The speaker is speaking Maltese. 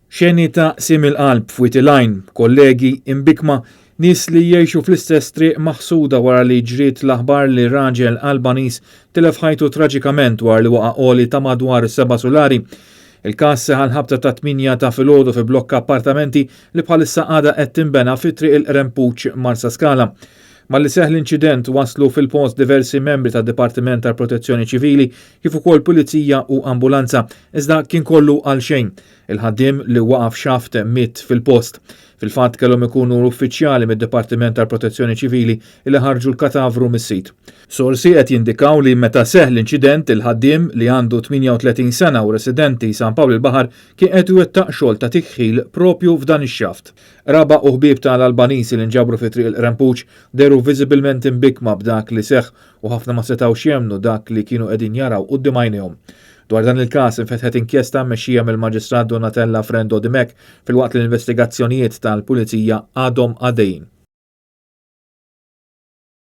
Xeni ta' qsim il-qalb f'Wied il-Għajn, kollegi imbikkma, nies li jgħixu fl-istess triq maħsuda wara li ġriet l-aħbar li raġel Albaniż tilef ħajtu traġikament wara li waqa' għoli ta' madwar seba' sulari. Il-każ seħħ għall-ħabta tat-tmienja ta' filgħodu fi blokka appartamenti li bħalissa għadha qed tinbena fi Triq il-Qrempuċ, Marsaskala. Malli seħħ l-inċident waslu fil-post diversi membri tad-Dipartiment tal-Protezzjoni Ċivili kif ukoll Pulizija u Ambulanza, iżda kien kollu għalxejn. Il-ħaddiem li waqa' f'xaft miet fil-post. Fil-fatt kellhom ikunu l-uffiċjali mid-Dipartiment tal-Protezzjoni Ċivili li ħarġu l-katavru mis-sit. Sorsi qed jindikaw li meta seħħ l-inċident il-ħaddiem, li għandu 38 sena u residenti San Pawl il-Baħar, kien qed iwettaq xogħol ta' tikħil propju f'dan ix-xaft. Qraba u ħbieb ta' l-Albaniż li nġabru fi Triq il-Qrempuċ dehru viżibilment imbikkma b'dak li seħħ u ħafna ma setgħux jemmnu dak li kienu qegħdin jaraw quddiem għajnejhom. Dwar dan il-każ infetħet inkjesta mmexxija mill-Maġistrat Donatella Frendo Dimech filwaqt li l-investigazzjonijiet tal-Pulizija għadhom għaddejjin.